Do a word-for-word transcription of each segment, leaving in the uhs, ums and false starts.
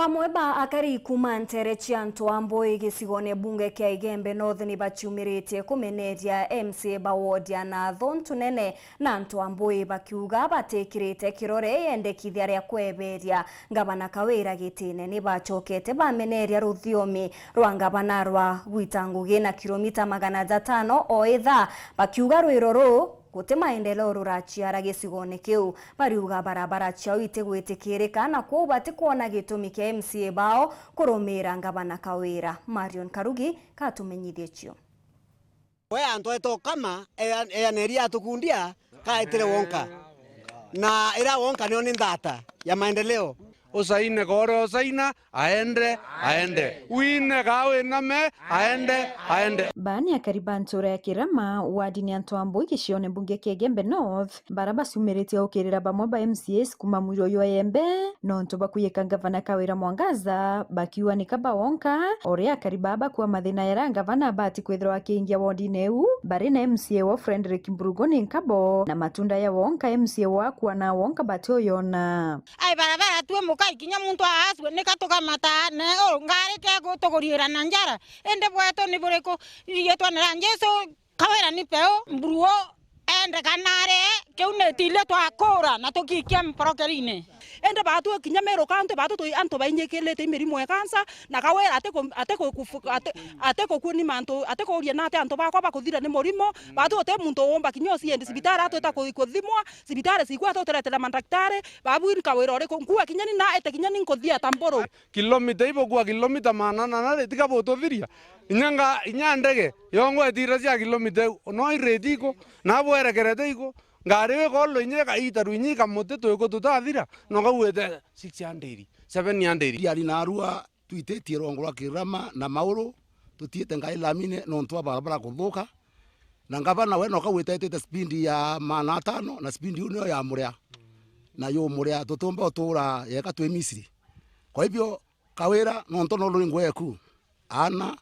Bamwe ba akari kuuma nteere cia Ntwambui gicigone bunge kia Igembe North ni baciumiritie kumeneria M C A ba ward ya Natho Ntunene na Ntwambui bakiuga batikirite kirore yendekithia ria kweberia ngavana Kawira gitine. Ni bacokete bameneria ruthiomi rwa ngavana rwa gwita ngugi na kilomita magana jatano o ithaa, bakiuga rwiro ruu guti maendeleo ruraciara gicigone kiu. Bariuga barabara ciao itigwitikirika, na kwou batikwona gitumi kia M C A bao kurumiira ngavana Kawira. Marion Karugi katumenyithie cio. We antu aitokama, ean-, eaneria atukundia, kaetire wonka. Na ira wonka nio ni nthata ya maendeleo. Usaine kore usaina, aende, aende. Wine ka winame, aende, aende. Baa ni akari ba ntura ya Kirama, wardini ya Ntwambui, gicione mbunge kia Igembe North, bara bacumiritie ukirira bamwe ba M C As kuuma mwiro jwa Iembe, nontu bwa kwiyika ngavana Kawira Mwangaza, bakiuga ni kaba wonka, o ria akari baa bakua mathina jara ngavana abati kwithirwa akiingia wodine iu, bari na M C A wao Frederick Mburugu ni nkabo, na matunda ja wonka M C A wao akua na wonka bati uyona. Ai, barabara tu mukai kinya muntu aasue, nika tukamata, ne, o, ngari ke gutuguriira na njara. Indi bwetu ni buriku? Riitwa ni ria Jesu, Kawira ni peu, Mburuo, ende kana ari, kiu ni tile twakura na tukikia mporokeri-ini. Indi batu kinya Meru County, batu twi antu bainyikirite i mirimo ya kansa, na Kawira ati ku-, ati ku-, kufu-, ati, ati kukuuni mantu, ati kuuria nati antu bakwa bakuthira ni murimo, batu uti muntu uumba kinya uciendi cibitari atwita ku-, kuthimwa, cibitari cikwa ati utiretera mandaktari, babu ni Kawira uriku? Nkua kinya ni na ete kinya ni nkuthia ta mburu. Kilomita ibukua kilomita maana ana na ri, tiga bututhiria. Inya nga-, inya ndege yongwa itira cia kilomita iu, no iriti iku, na bwerekerete iku, ngari wi kolo inya ika-, itarwa inya ikamuti twiku tutathira, no kauite six hundred, seven hundred. Ndiari narua twititie rwongo rwa Kirama na Mauru, tutiite ngai lamine nontu wa barabara kuthuka, na ngavana we no kauite etite speed ya maana atano, na speed iu niyo ya muria, na yumuria tutumba utura yeka twi Misiri. Kwa hivyo, Kawira, nontu no ruri ngweku, aana,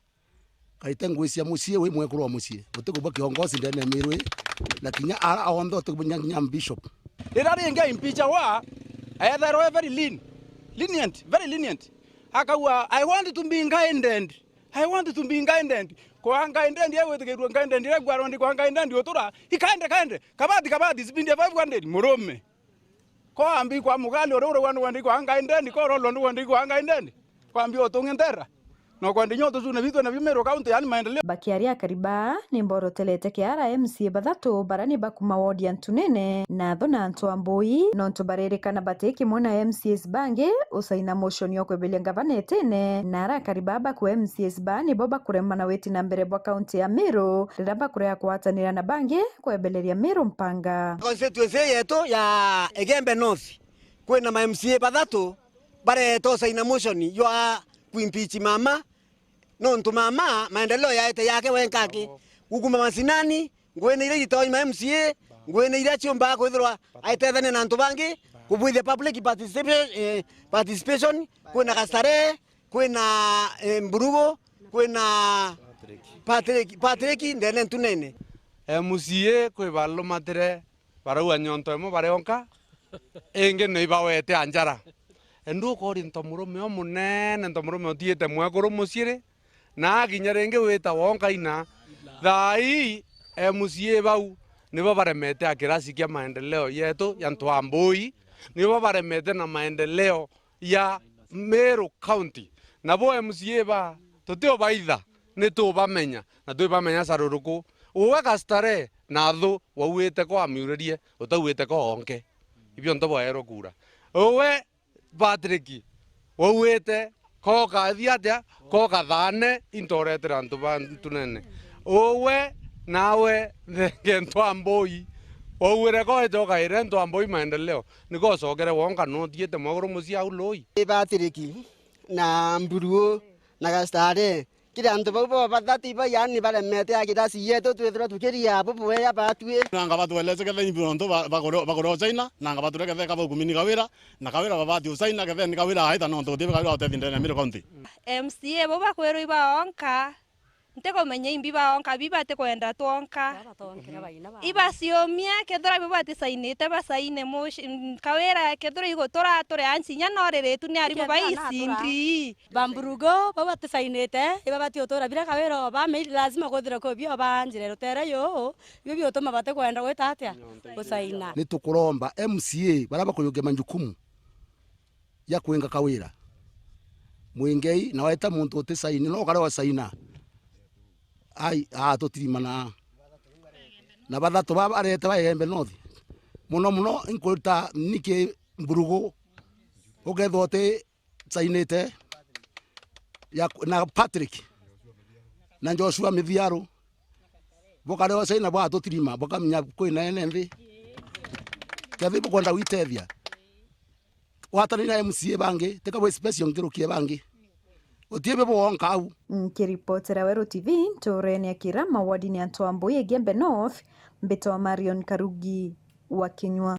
karite ngui cia mucii, wi mwekuru wa mucii. Utikubua kiongozi ndene ya Miru ii, na kinya ara onthe utikubua nginya, nginya bishop. Rira ringi aimpeacha wa, ethairwa e very lean-, lenient, very lenient. Akauga, "I want to be guided. I want to be guided." Kwa guided, e gwitikirua guided, iria gwarwa ndi kwa guided, utura, ikaende, kaende, kabati, kabati, speed ya five hundred, murume. Ko ambi kwa mugali uri uri wandu wandi kwa anga indeni, ko rolo ndu wandi kwa anga indeni. Ko ambi utunge ntera. No kwandi nyo tucune bitwe na bimero county, yani maendeleo. Bakiaria akari baa, ni mboroterete kiara M C A bathatu bara ni bakuma ward ya Ntunene, Natho na Ntwambui, nontu baririkana bati kimwe na M C As bangi usaina motion yo kweberia ngavana itine, na ara akari baa baku M C As baa nibo bakurema na witi na mbere bwa county ya Meru, riria bakurea kwatanira na bangi kwebeleria Meru mpanga. Constituency yetu ya Igembe North, kwina ma M C A bathatu barete usaina motion jwa kuimpeach mama, nontu mama maendeleo yaete yake wenka aki. Gukuma macinani, ngui ni iria iritawa ma M C A, ngui ni iria ciumbaga kwithirwa aitethania na antu bangi, kubwithia public participation, eh, participation, kwina Gastarehe, kwina, eh, Mburugu, kwina Patrick, Patrick ndene Ntunene. M C A kwi balumatire, barauga nyonto imwe barionka, ingi ni ibawete anjara. Endu ukori nto murume umunene, nto murume utiite mwekuru mucii ri, na akinya ringi wita wonka ina. Thaa ii M C A bau nibo baremete a kirasi kia maendeleo yetu ya Ntwambui, nibo baremete na maendeleo ya Meru County. Nabo M C A ba, tutiubaitha, nitubamenya, na twibamenya caruruku. Uwe Gastarehe na thu, wauite ko amiuririe, utauite ko onke. Ibio nto bwaerwe kura. Uwe Patrick, wauite ko kathi atia, ko kathane, into uretere antu ba Ntunene. Uwe nawe thenge Ntwambui, wauire ko ite ukaire Ntwambui maendeleo. Niko ucokere wonka, no uthiite mwaguru mucii au lui. Ni Patrick na Mburuo na Gastarehe. Kiri antu bau bo bathatu iba, yani, baremete a kirasi yetu twithirwa tukiria bubu wea batwi. Nanga batweleze ketha ni nontu ba-, bakore-, bakore ucaina, nanga bature ketha kaba ukumini Kawira, na Kawira babati ucaina, ketha ni Kawira aita nontu uti Kawira utethi ndene ya Meru County. M C A bo bakwirwa iba onka. Ntikumenya imbi baonka, bi batikwenda twonka. Ibaciumie, kethira bi batisainite, basaine muci-, m-, Kawira, kethira igutura turi anci, inya no riritu ni arimu ba E C D. Bamburugo, bau batisainite, iba batiutura bira Kawira oba, me-, lazima kwithire kwi bio banjire rutere yu, ibio biutuma batikwenda gwita atia? Gusaina. Ni tukuromba M C A baria bakuyukia majukumu ya kwinga Kawira. Mwingei, na waita muntu utisaini, no ukare wasaina. Ai, aa, tutirimana. Na bathatu ba barete ba Igembe North. Muno muno, inkuruta Niki Mburugu. Ukethwa uti sainite ya, na Patrick. Na Joshua Mithiaru. Bukare wasaina bwatutirima, bukamenya kwina ene nthi. Kethi bukwenda gwitethia. Watanira M C A bangi, tika bwi special nkirukie bangi. Utie bibwonka au. Nkiripotera Weru T V, nturene ya Kirama, wardini ya Twambui, Igembe North, mbitwa Marion Karugi wa Kinyua.